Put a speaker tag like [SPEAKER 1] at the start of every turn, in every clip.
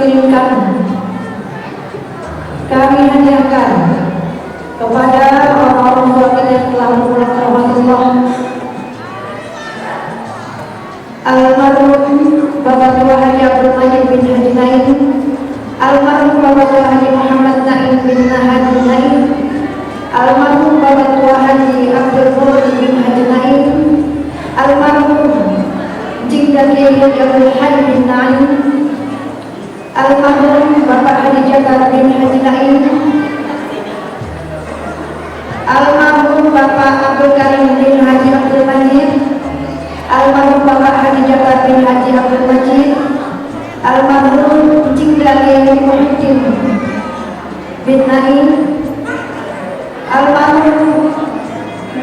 [SPEAKER 1] mengirimkan, kami hadiahkan kepada orang-orang tua kita yang telah berpulang ke rahmatullah, almarhum Bapak Tua Haji Abdul Majid bin Haji Naim, almarhum Bapak Tua Haji Muhammad Naim bin Haji Naim, almarhum Bapak Tua Haji Abdul Murad bin Haji Naim, almarhum Jingga Kiai Abdul Haji bin Naim, almarhum Bapak Haji Jakar bin Haji Naim, almarhum Bapak Abdul Karim bin Haji Abdul Majid, almarhum Bapak Haji Jakar bin Haji Abdul Majid, almarhum Jingga Kiai Muhyiddin bin Naim, almarhum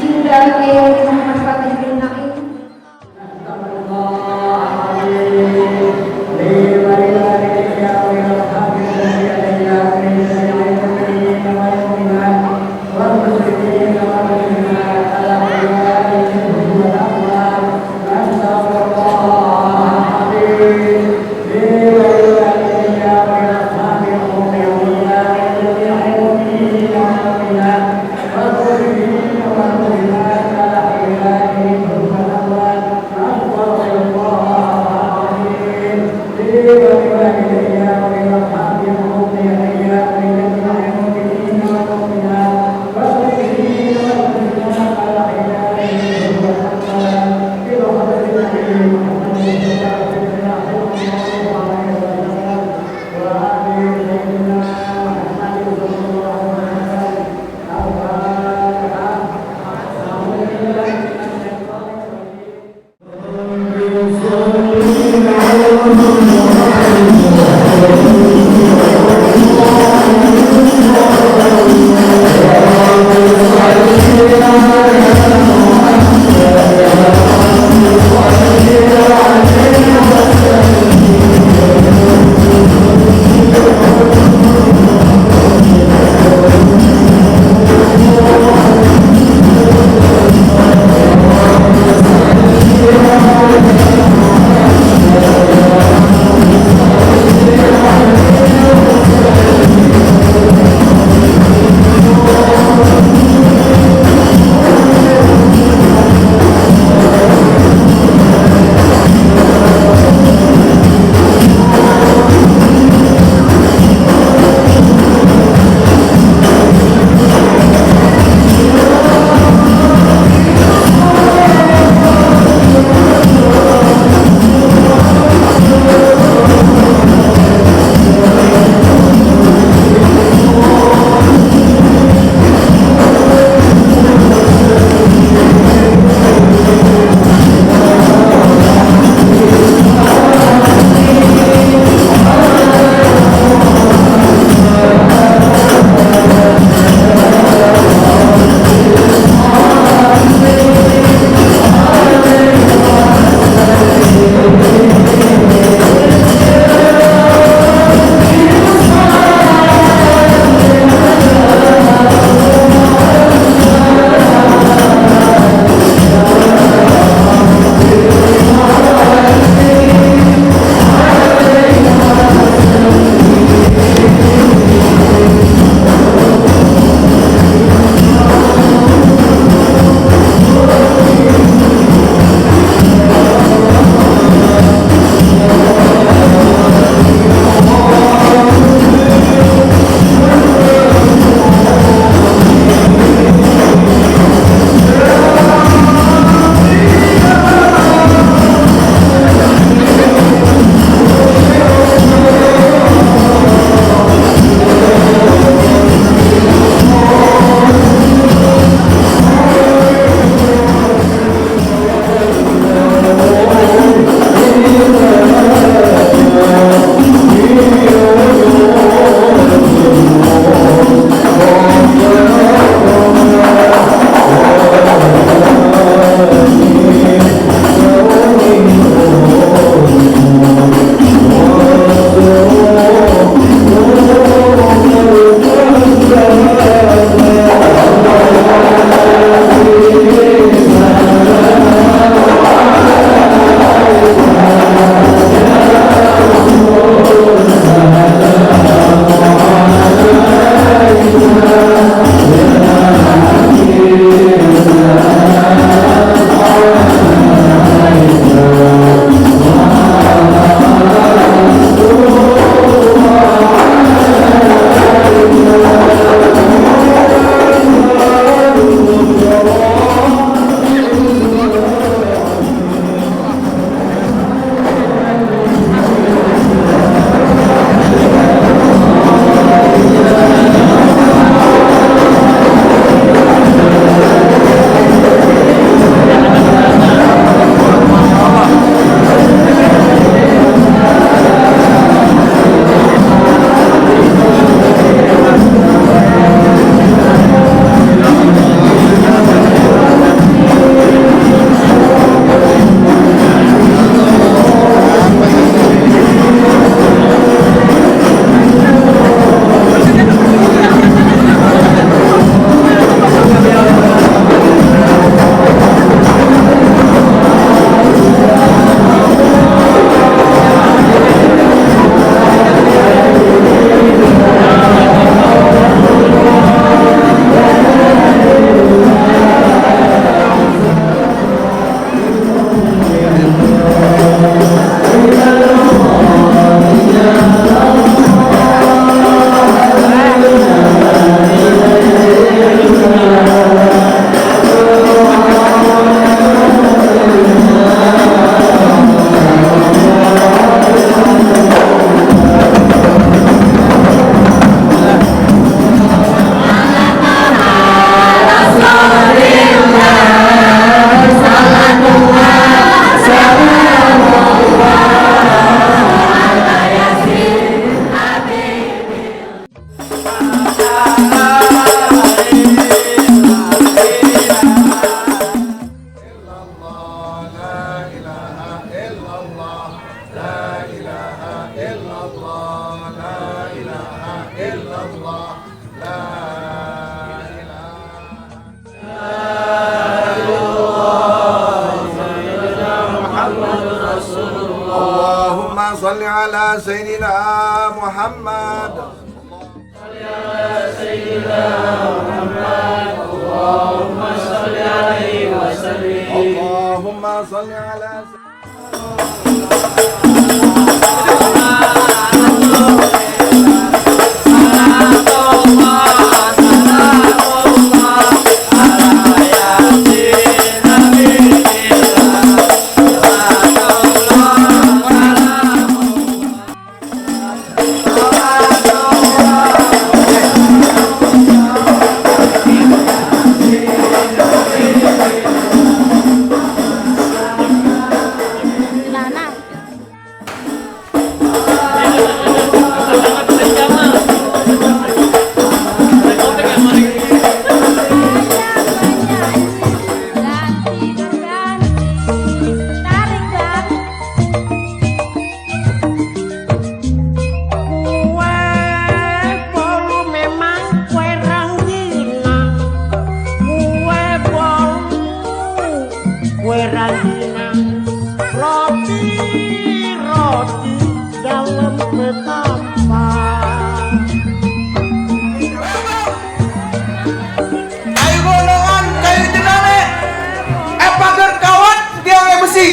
[SPEAKER 1] Jingga Kiai Muhammad Fatih bin Naim.
[SPEAKER 2] صل على سيدنا محمد. اللهم صل عليه وسلم. اللهم صل على roti dalam petapa.
[SPEAKER 3] Ayo golongan kayu jenane, pagar kawat tiang besi.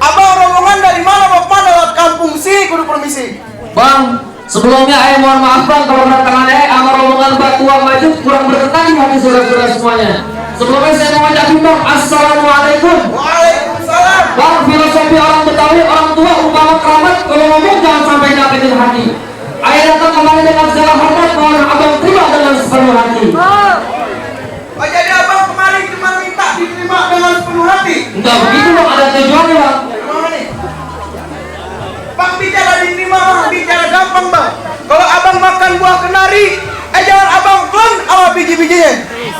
[SPEAKER 3] Abang rombongan dari mana bapak lewat kampung si kudu permisi.
[SPEAKER 4] Bang, sebelumnya saya mohon maaf bang kalau kedatangan saya sama rombongan Batuang Maju kurang berkenan di hati saudara-saudara semuanya. Sebelumnya saya mau ngajakin bang, assalamualaikum.
[SPEAKER 3] Waalaikumsalam.
[SPEAKER 4] Bang, filosofi orang Betawi, orang tua umpama keramat, kalau ngomong jangan sampai nyakitin hati. Ayah datang kembali dengan segala hormat, mohon abang terima dengan sepenuh hati.
[SPEAKER 3] Oh, jadi abang kemarin cuma minta diterima dengan sepenuh hati.
[SPEAKER 4] Enggak begitu bang, ada tujuannya bang.
[SPEAKER 3] Gimana nih? Bang, bicara diterima bang, bicara gampang bang. Kalau abang makan buah kenari, jangan abang klon sama biji-bijinya.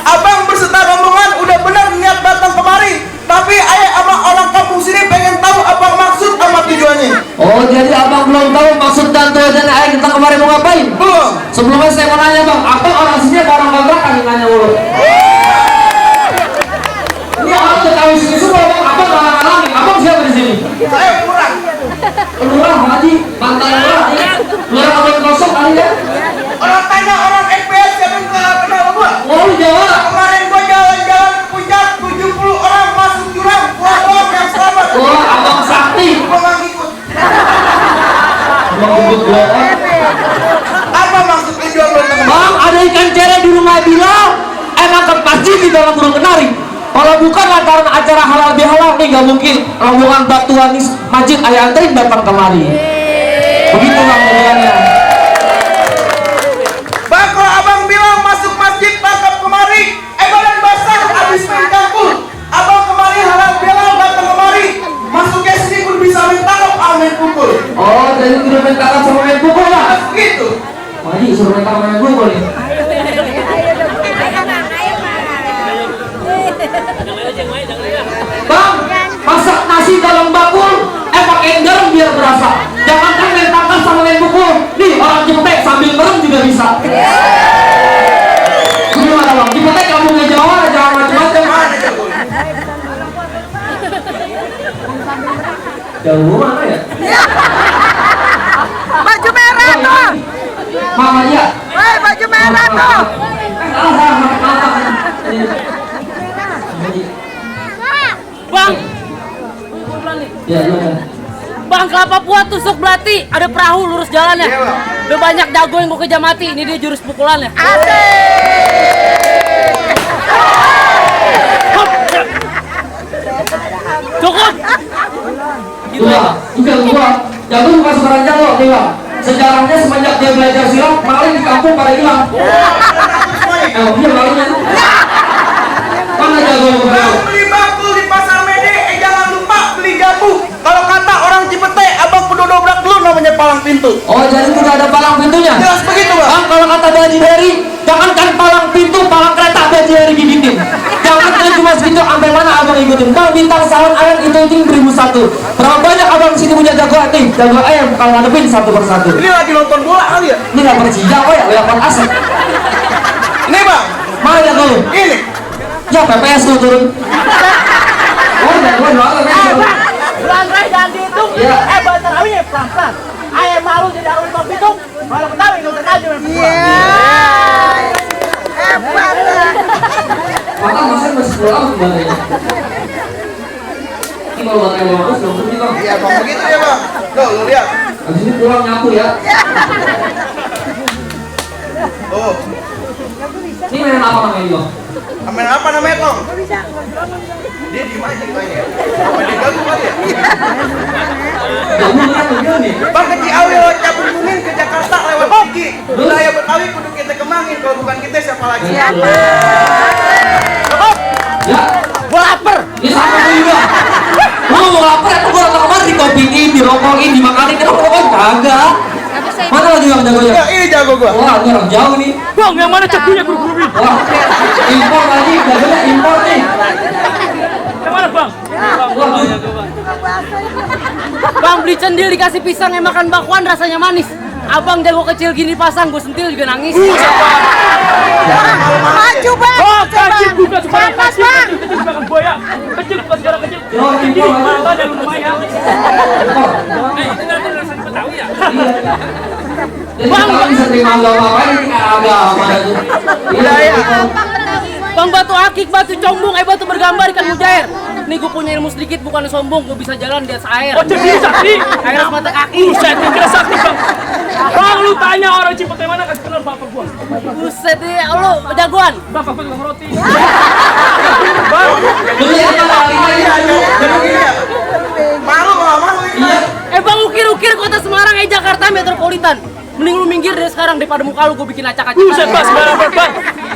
[SPEAKER 3] Abang berserta rombongan udah benar niat datang kemari, tapi ayah sama orang kampung sini pengen tahu apa maksud sama tujuannya.
[SPEAKER 4] Oh, jadi abang belum tahu maksud dan tujuan ayah kita kemarin mau ngapain?
[SPEAKER 3] Belum.
[SPEAKER 4] Sebelumnya saya mau nanya bang, apa orang sini apa orang kontrakan yang nanya mulu? Ini orang Betawi sini semua bang, abang orang alami, abang siapa di sini?
[SPEAKER 3] Saya kurang.
[SPEAKER 4] Lurah, Haji, mantan lurah, lurah abang kosong kali ya?
[SPEAKER 3] Orang tanya orang FPS siapa yang kenal gua?
[SPEAKER 4] Oh, Jawa.
[SPEAKER 3] Kemarin gua jalan-jalan ke puncak 70 orang masuk jurang, gua doang yang selamat.
[SPEAKER 4] Wah, abang sakti.
[SPEAKER 3] Gua nggak ngikut.
[SPEAKER 4] Abang ikut bohong.
[SPEAKER 3] Apa maksud tujuan lu teman?
[SPEAKER 4] Bang, ada ikan cere di rumah Bilal. Nangkep masjid di dalam burung kenari. Kalau bukan lantaran acara halal bihalal nih, nggak mungkin rombongan Batuan Masjid ayah anterin datang kemari. Begitu bang tujuannya.
[SPEAKER 3] Bang, kalau abang bilang masuk masjid tangkap kemari, badan basah habis main campur. Abang kemari halal bihalal datang kemari, masuknya sini pun bisa main tangkap, main pukul.
[SPEAKER 4] Oh, jadi tidak main kakak sama main pukul lah.
[SPEAKER 3] Gitu.
[SPEAKER 4] Wajib suruh main kakak main pukul nih. Bang, masak nasi dalam bakul, pakai garam biar berasa. Jangankan main tangkap sama main pukul. Nih orang Cipetek sambil merem juga bisa. Gimana bang? Cipetek kampungnya Jawa, jangan macam-macam.
[SPEAKER 3] Mana jago?
[SPEAKER 4] Jauh mana ya?
[SPEAKER 5] Baju merah tuh.
[SPEAKER 4] Mama ya.
[SPEAKER 5] Woi, baju merah tuh.
[SPEAKER 6] Bang,
[SPEAKER 4] Ya, ya.
[SPEAKER 6] Bang kelapa buat tusuk belati, ada perahu lurus jalannya.
[SPEAKER 3] Iya, Bang.
[SPEAKER 6] Udah banyak jago yang gue kejar mati, ini dia jurus pukulannya. Cukup. Gitu ya.
[SPEAKER 4] Bukan gua. Jago bukan sekarang jago, nih bang. Sejarahnya semenjak dia belajar silat, maling di kampung pada hilang. Dia malingnya. Mana jago yang
[SPEAKER 3] Bang, beli bakul di pasar Mede, jangan lupa beli jamu. Kalau kata orang Cipete, abang kudu dobrak dulu namanya palang pintu.
[SPEAKER 4] Oh, jadi udah ada palang pintunya?
[SPEAKER 3] Jelas begitu bang.
[SPEAKER 4] Bang, kalau kata Baji Heri, jangankan palang pintu, palang kereta Baji Heri gigitin. Jangankan cuma segitu, sampai mana abang ikutin. Bang, bintang salon ayam itu 1001. Berapa banyak abang sini punya jago hati? Jago ayam, kalau ngadepin satu persatu.
[SPEAKER 3] Ini lagi nonton bola kali ya?
[SPEAKER 4] Ini gak Persija, oh ya, lewat asap.
[SPEAKER 3] Ini bang,
[SPEAKER 4] Mana jago lu?
[SPEAKER 3] ini.
[SPEAKER 4] Ya, PPS lu turun. Oh, jago doang.
[SPEAKER 6] Pelan jangan dihitung.
[SPEAKER 4] Iya.
[SPEAKER 6] Bahan tarawihnya pelan.
[SPEAKER 4] kalau buat kayak bagus dong seperti bang.
[SPEAKER 3] Iya bang, begitu ya bang. Tuh, lu lihat.
[SPEAKER 4] Habis ini pulang nyapu ya.
[SPEAKER 3] Oh,
[SPEAKER 4] Ini mainan apa namanya ini bang?
[SPEAKER 3] main apa namanya Kong? Dia diem aja ditanya. Apa dia ganggu kali ya?
[SPEAKER 4] Kamu kan begini nih.
[SPEAKER 3] Bang ke Ciawi lewat Cabung Bungin ke Jakarta lewat Boggi. Wilayah Betawi kudu kita kemangin, kalau bukan kita siapa lagi?
[SPEAKER 4] Ya,
[SPEAKER 6] Gua lapar.
[SPEAKER 4] ini sama gue juga. Lu mau lapar atau gua datang kemari dikopiin, dirokokin, dimakanin, kenapa rokok kagak? Mana lagi yang jagonya?
[SPEAKER 3] Ya ini jago gua.
[SPEAKER 4] Wah, ini orang jauh nih.
[SPEAKER 6] Bang, yang mana jagonya guru-guru?
[SPEAKER 4] Wah, impor lagi, jagonya impor nih.
[SPEAKER 6] Yang mana, Bang?
[SPEAKER 4] Waduh,
[SPEAKER 6] Bang, beli cendil dikasih pisang yang makan bakwan rasanya manis. Abang jago kecil gini pasang, gue sentil juga nangis.
[SPEAKER 5] Maju bang.
[SPEAKER 6] Oh, kecil juga sekarang
[SPEAKER 5] Panas,
[SPEAKER 6] kecil,
[SPEAKER 5] Bang.
[SPEAKER 6] kecil bukan boya. Kecil bukan sekarang kecil.
[SPEAKER 4] Yo, impor lagi.
[SPEAKER 6] Mana ada lumayan.
[SPEAKER 4] impor.
[SPEAKER 6] Itu nanti rasa Betawi ya.
[SPEAKER 4] Jadi kalau bisa terima agama apa ini kayak agama itu. Iya, iya.
[SPEAKER 6] Bang, batu akik, batu combung, batu bergambar ikan mujair. Nih gue punya ilmu sedikit, bukan sombong, gue bisa jalan di atas air.
[SPEAKER 7] Oh, jadi sakti?
[SPEAKER 6] Air semata kaki.
[SPEAKER 7] Buset, kira sakti bang. Bang, lu tanya orang Cipete mana kasih kenal bapak gua.
[SPEAKER 6] Buset deh, lu jagoan.
[SPEAKER 7] Bapak gua tukang roti.
[SPEAKER 3] Bang,
[SPEAKER 4] Dulu ya kali
[SPEAKER 3] iya, jago gini ya. Malu nggak malu ini?
[SPEAKER 4] Iya.
[SPEAKER 6] Bang, ukir-ukir kota Semarang, Jakarta metropolitan. Mending lu minggir dari sekarang daripada muka lu gue bikin acak-acak.
[SPEAKER 7] Buset, bang, sembarang bang.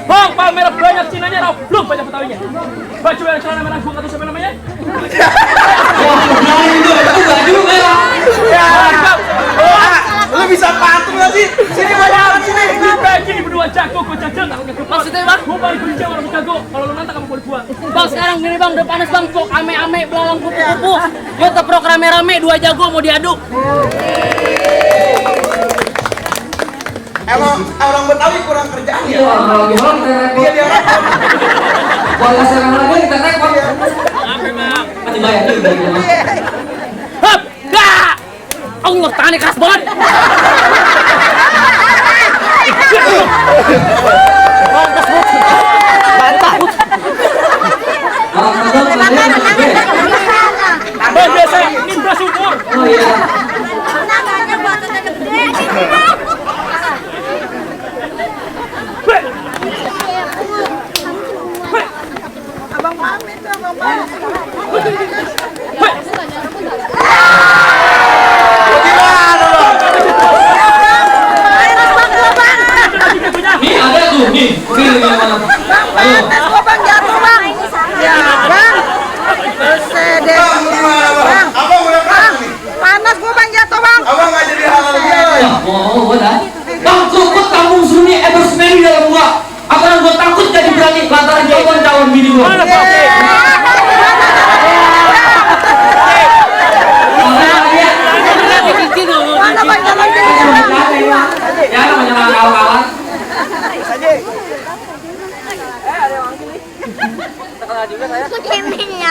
[SPEAKER 7] Bang, pamer banyak Cinanya, belum banyak Betawinya. Baju yang celana merah gua kata siapa namanya?
[SPEAKER 4] Wah, berani itu baju merah.
[SPEAKER 3] Ya, lu bisa pantun nggak sih? Sini banyak sini.
[SPEAKER 7] Ini bagi di berdua jago, gua jajal tak ngekep.
[SPEAKER 6] Maksudnya, Bang?
[SPEAKER 7] Gua paling benci orang jago. Kalau lu nantang kamu boleh gua.
[SPEAKER 6] Bang, sekarang gini bang, udah panas bang, cok ame-ame, belalang kupu-kupu. Gue teprok rame-rame, 2 jago mau diaduk.
[SPEAKER 3] Emang orang Betawi kurang kerjaan
[SPEAKER 4] Iya,
[SPEAKER 3] ya?
[SPEAKER 4] kalau lagi malam kita repot.
[SPEAKER 3] Dia rekod.
[SPEAKER 4] Kalau serang lagi kita repot. Masih bayar dulu dari kita.
[SPEAKER 6] Hap, dah. Allah, tangannya keras banget. Bantah.
[SPEAKER 4] Orang kagak kalian gede.
[SPEAKER 7] Bang, biasa ini beras ukur.
[SPEAKER 4] Oh iya.
[SPEAKER 5] Abang pamit tuh, abang pamit.
[SPEAKER 3] Gimana bang?
[SPEAKER 5] Panas bang, gua bang.
[SPEAKER 4] Nih ada tuh, nih. Nih gimana? Ayo.
[SPEAKER 5] Panas gua bang, jatuh bang. Ya bang. Buset deh.
[SPEAKER 3] Bang, gimana bang? Abang udah keras nih.
[SPEAKER 5] Panas gua bang, jatuh bang.
[SPEAKER 3] Abang nggak jadi halal gila ya?
[SPEAKER 4] Oh, udah. Bang, cukup kampung sunyi eversmeri dalam gua. Apa yang gua takut jadi berani lantaran jawaban calon bini gua.
[SPEAKER 7] Mana Pak?
[SPEAKER 5] Mana bang, jalan dulu.
[SPEAKER 4] Ya, namanya kalah-kalah.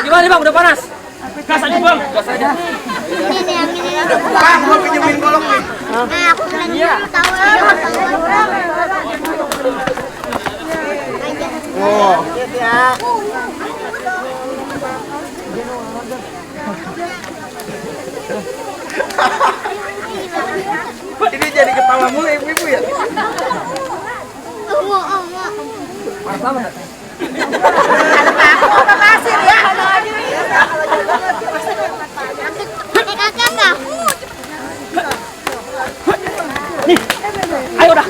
[SPEAKER 6] Gimana nih bang, udah panas?
[SPEAKER 7] Gas aja bang.
[SPEAKER 3] Bang, gua pinjemin golok nih. Oh. Ini jadi ketawa mulu ibu-ibu ya?
[SPEAKER 5] Aku ke pasir ya.
[SPEAKER 7] Ayo dah.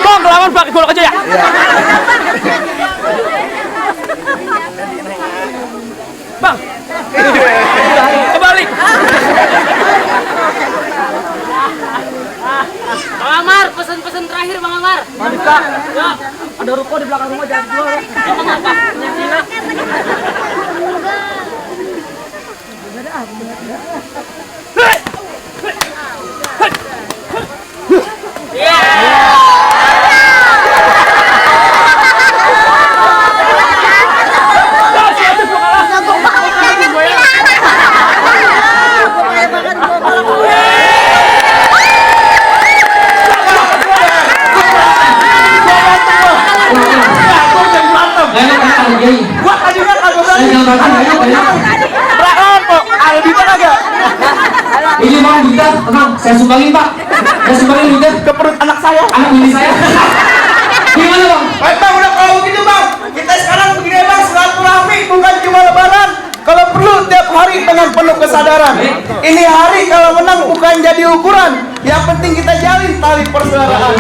[SPEAKER 7] Bang, lawan pakai golok aja ya. Bang. Kebalik.
[SPEAKER 6] Bang Amar, pesan-pesan terakhir Bang Amar.
[SPEAKER 7] Mantap, Kak.
[SPEAKER 6] Ya,
[SPEAKER 7] Ada ruko di belakang rumah jangan jual ya.
[SPEAKER 6] Bang apa? Minyak Cina.
[SPEAKER 3] Gua tadinya kagak berani
[SPEAKER 4] menambahkan banyak.
[SPEAKER 3] Berapa kok? Ada duit agak?
[SPEAKER 4] Ini bang duitnya, tenang, saya sumbangin pak. Saya sumbangin duitnya
[SPEAKER 3] Ke perut anak saya.
[SPEAKER 4] anak ini saya. Gimana bang?
[SPEAKER 3] Baik bang, udah kalau begitu bang, kita sekarang begini bang, silaturahmi bukan cuma lebaran. Kalau perlu tiap hari dengan penuh kesadaran. Ini hari kalau menang bukan jadi ukuran. Yang penting kita jalin tali persaudaraan.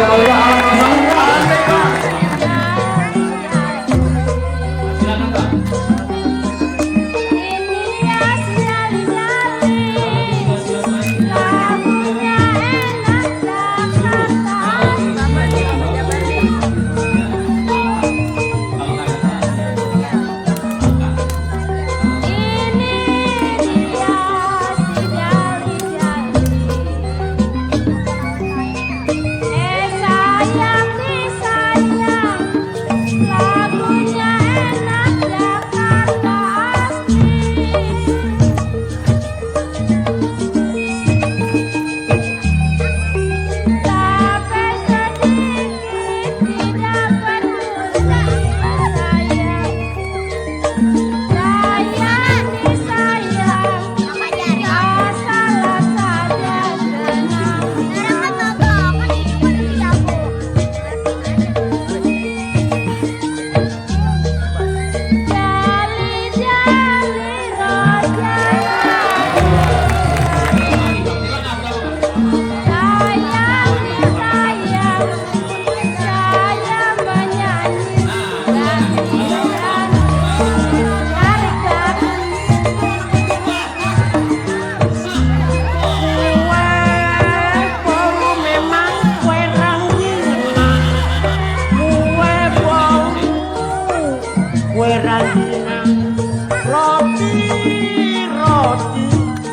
[SPEAKER 2] Roti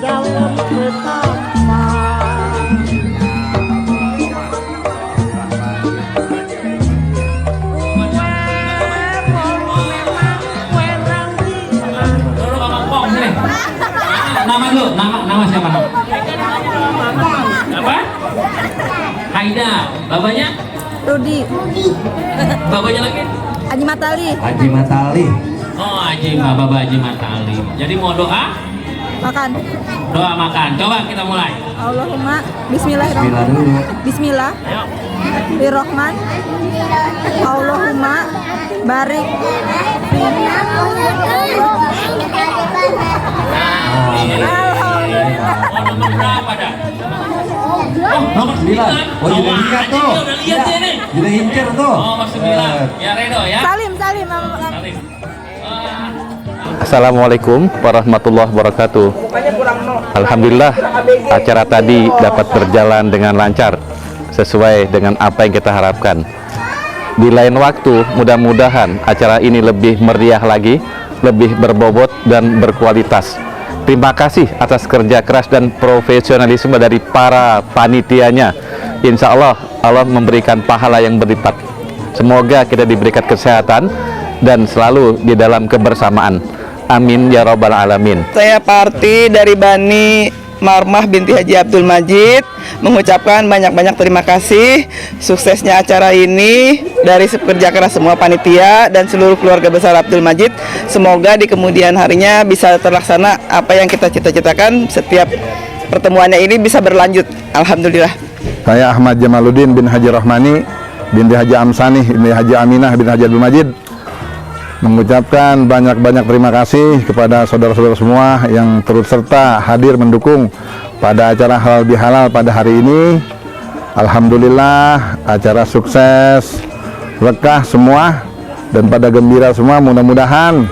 [SPEAKER 2] dalam betapa.
[SPEAKER 7] Nama lu, nama siapa? Apa? Haida. Babanya?
[SPEAKER 5] Rudi,
[SPEAKER 7] Babanya lagi?
[SPEAKER 5] Haji Matali,
[SPEAKER 4] Haji Matali.
[SPEAKER 7] Oh, Baba Haji Matali. Jadi mau doa?
[SPEAKER 5] makan.
[SPEAKER 7] Doa makan. Coba kita mulai.
[SPEAKER 5] Allahumma Bismillahirrahmanirrahim. Bismillah.
[SPEAKER 7] Ayo.
[SPEAKER 5] Birrahman. Allahumma barik.
[SPEAKER 7] Oh, nomor berapa dah? Oh, nomor 9.
[SPEAKER 4] Oh, jadi ingat tuh.
[SPEAKER 7] Udah lihat ya nih.
[SPEAKER 4] Jadi incer tuh.
[SPEAKER 7] Oh, nomor 9. Ya, Redo ya.
[SPEAKER 5] Salim.
[SPEAKER 7] Salim.
[SPEAKER 8] Assalamualaikum warahmatullahi wabarakatuh. Alhamdulillah acara tadi dapat berjalan dengan lancar sesuai dengan apa yang kita harapkan. Di lain waktu mudah-mudahan acara ini lebih meriah lagi, lebih berbobot dan berkualitas. Terima kasih atas kerja keras dan profesionalisme dari para panitianya. Insya Allah Allah memberikan pahala yang berlipat. Semoga kita diberikan kesehatan dan selalu di dalam kebersamaan. Amin ya rabbal alamin.
[SPEAKER 3] Saya Parti dari Bani Marmah binti Haji Abdul Majid mengucapkan banyak-banyak terima kasih suksesnya acara ini dari kerja keras semua panitia dan seluruh keluarga besar Abdul Majid. Semoga di kemudian harinya bisa terlaksana apa yang kita cita-citakan, setiap pertemuannya ini bisa berlanjut. Alhamdulillah.
[SPEAKER 9] Saya Ahmad Jamaluddin bin Haji Rahmani binti Haji Amsani binti Haji Aminah bin Haji Abdul Majid mengucapkan banyak-banyak terima kasih kepada saudara-saudara semua yang turut serta hadir mendukung pada acara halal bihalal pada hari ini. Alhamdulillah acara sukses, berkah semua dan pada gembira semua. Mudah-mudahan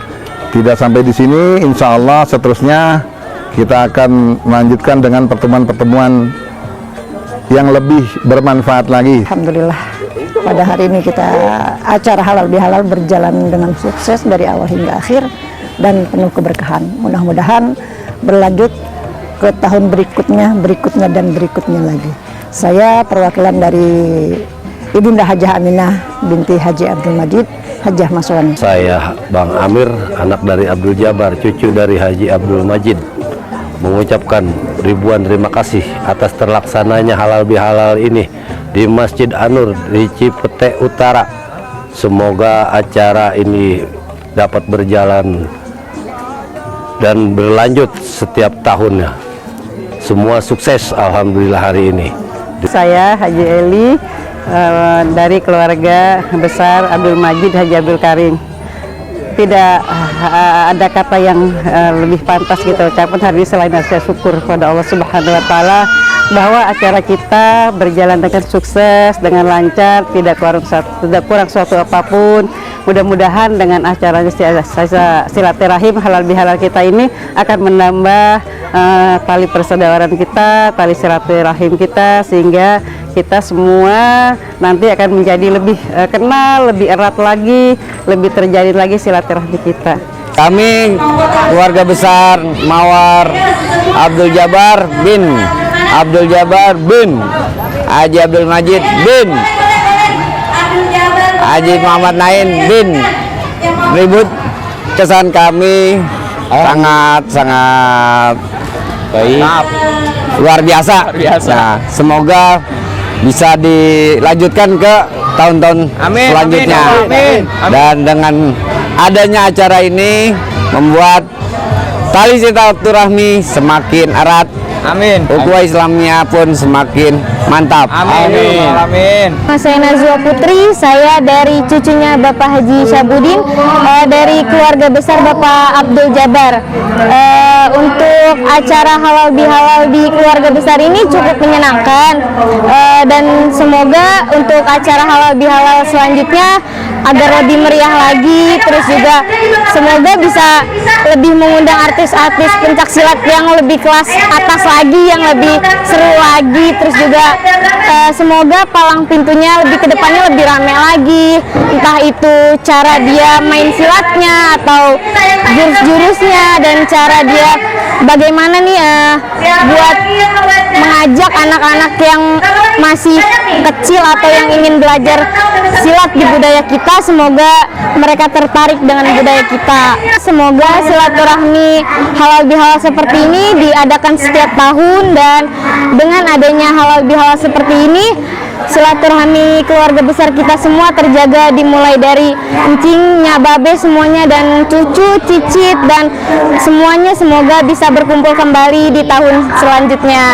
[SPEAKER 9] tidak sampai di sini, insya Allah seterusnya kita akan melanjutkan dengan pertemuan-pertemuan yang lebih bermanfaat lagi.
[SPEAKER 5] Alhamdulillah pada hari ini kita acara halal bihalal berjalan dengan sukses dari awal hingga akhir dan penuh keberkahan. Mudah-mudahan berlanjut ke tahun berikutnya dan berikutnya lagi. Saya perwakilan dari Ibunda Hajah Aminah binti Haji Abdul Majid, Hajah Maswani.
[SPEAKER 10] Saya Bang Amir, anak dari Abdul Jabar, cucu dari Haji Abdul Majid, mengucapkan ribuan terima kasih atas terlaksananya halal bihalal ini di Masjid An-Nur di Cipete Utara. Semoga acara ini dapat berjalan dan berlanjut setiap tahunnya. Semua sukses alhamdulillah hari ini.
[SPEAKER 5] Saya Haji Eli dari keluarga besar Abdul Majid Haji Abdul Karim. Tidak ada kata yang lebih pantas kita ucapkan hari ini selain rasa syukur kepada Allah Subhanahu wa Ta'ala bahwa acara kita berjalan dengan sukses, dengan lancar, tidak kurang suatu apapun. Mudah-mudahan dengan acara silaturahim halal bihalal kita ini akan menambah tali persaudaraan kita, tali silaturahim kita, sehingga kita semua nanti akan menjadi lebih kenal, lebih erat lagi, lebih terjalin lagi silaturahmi kita.
[SPEAKER 11] Kami keluarga besar Mawar Abdul Jabar bin Abdul Jabar bin Haji Abdul Majid bin Haji Muhammad Nain bin Ribut, kesan kami sangat baik, luar biasa. Nah, semoga bisa dilanjutkan ke tahun-tahun selanjutnya. Amin. Dan dengan adanya acara ini membuat tali silaturahmi semakin erat. Amin. Ukhuwah Islamnya pun semakin mantap. Amin. Amin.
[SPEAKER 12] Saya Nazwa Putri, saya dari cucunya Bapak Haji Syabudin, dari keluarga besar Bapak Abdul Jabar. Untuk acara halal bihalal di keluarga besar ini cukup menyenangkan, dan semoga untuk acara halal bihalal selanjutnya agar lebih meriah lagi, terus juga semoga bisa lebih mengundang artis-artis pencak silat yang lebih kelas atas lagi, yang lebih seru lagi, terus juga semoga palang pintunya lebih kedepannya lebih rame lagi, entah itu cara dia main silatnya atau jurus-jurusnya, dan cara dia bagaimana nih buat mengajak anak-anak yang masih kecil atau yang ingin belajar silat di budaya kita, semoga mereka tertarik dengan budaya kita. Semoga silaturahmi halal bihalal seperti ini diadakan setiap tahun, dan dengan adanya halal bihalal seperti ini silaturahmi keluarga besar kita semua terjaga, dimulai dari encingnya, babe semuanya, dan cucu, cicit, dan semuanya semoga bisa berkumpul kembali di tahun selanjutnya.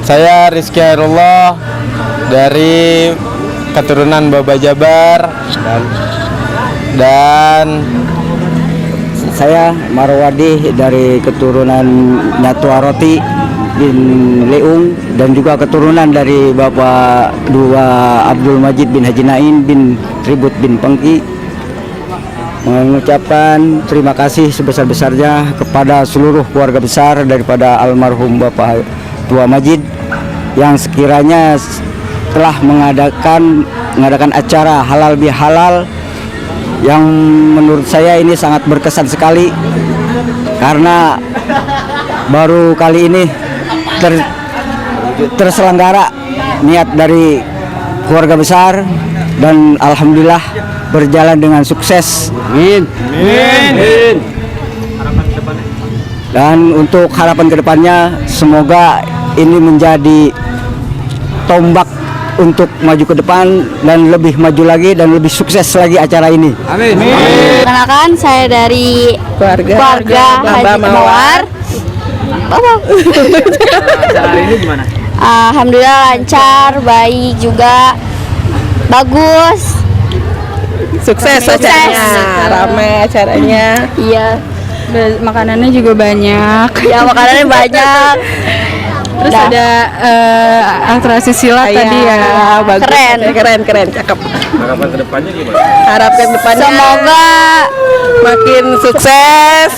[SPEAKER 11] Saya Rizky Hairullah dari keturunan Baba Jabar, dan saya Marwadi dari keturunan Nyatuaroti bin Leung, dan juga keturunan dari Bapak dua Abdul Majid bin Haji Nain bin Ribut bin Pengki. Mengucapkan terima kasih sebesar-besarnya kepada seluruh keluarga besar daripada almarhum Bapak Tua Majid yang sekiranya telah mengadakan acara halal bihalal yang menurut saya ini sangat berkesan sekali, karena baru kali ini terselenggara niat dari keluarga besar, dan alhamdulillah berjalan dengan sukses. Amin. Amin. Dan untuk harapan kedepannya, semoga ini menjadi tombak untuk maju ke depan dan lebih maju lagi dan lebih sukses lagi acara ini. Amin.
[SPEAKER 12] Perkenalkan, saya dari keluarga Haji Mawar.
[SPEAKER 7] Acara ini gimana?
[SPEAKER 12] Alhamdulillah lancar, baik juga, bagus.
[SPEAKER 5] Sukses acaranya, ramai acaranya.
[SPEAKER 12] Iya.
[SPEAKER 5] Makanannya juga banyak.
[SPEAKER 12] Ya, makanannya banyak.
[SPEAKER 5] Terus ada atraksi silat tadi ya, bagus. Keren, cakep.
[SPEAKER 7] Harapan kedepannya gimana?
[SPEAKER 5] Harapan depannya
[SPEAKER 12] Semoga
[SPEAKER 5] makin sukses,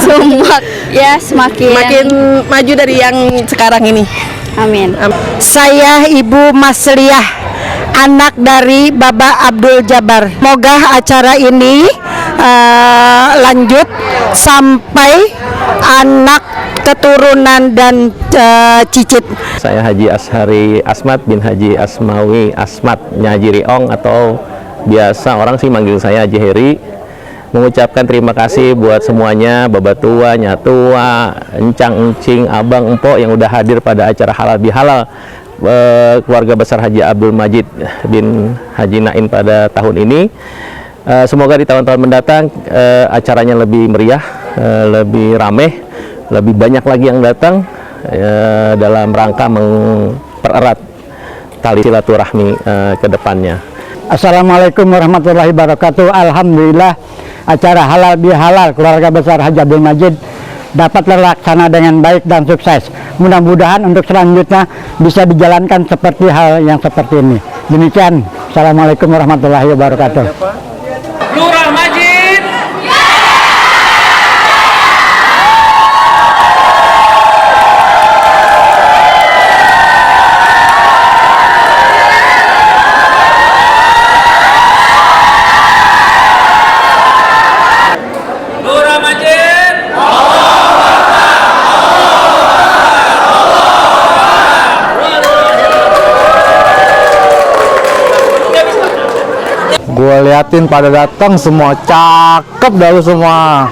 [SPEAKER 12] semua ya
[SPEAKER 5] makin maju dari yang sekarang ini.
[SPEAKER 12] Amin.
[SPEAKER 5] Saya Ibu Masliah, anak dari Bapak Abdul Jabar. Semoga acara ini lanjut sampai anak keturunan dan cicit.
[SPEAKER 8] Saya Haji Ashari Asmat bin Haji Asmawi Asmat Nyaji Riong, atau biasa orang sih manggil saya Haji Heri. Mengucapkan terima kasih buat semuanya, babatua, nyatua, encang, encing, abang, empok yang udah hadir pada acara halal bihalal keluarga besar Haji Abdul Majid bin Haji Nain pada tahun ini. Semoga di tahun-tahun mendatang acaranya lebih meriah, lebih ramai, lebih banyak lagi yang datang dalam rangka mempererat tali silaturahmi ke depannya.
[SPEAKER 11] Assalamualaikum warahmatullahi wabarakatuh. Alhamdulillah, acara halal bihalal keluarga besar Haji Abdul Majid dapat terlaksana dengan baik dan sukses. Mudah-mudahan untuk selanjutnya bisa dijalankan seperti hal yang seperti ini. Demikian, Assalamualaikum warahmatullahi wabarakatuh.
[SPEAKER 7] Lurah Majid. Lurah Majid.
[SPEAKER 9] Gue liatin pada datang semua cakep dah lu semua.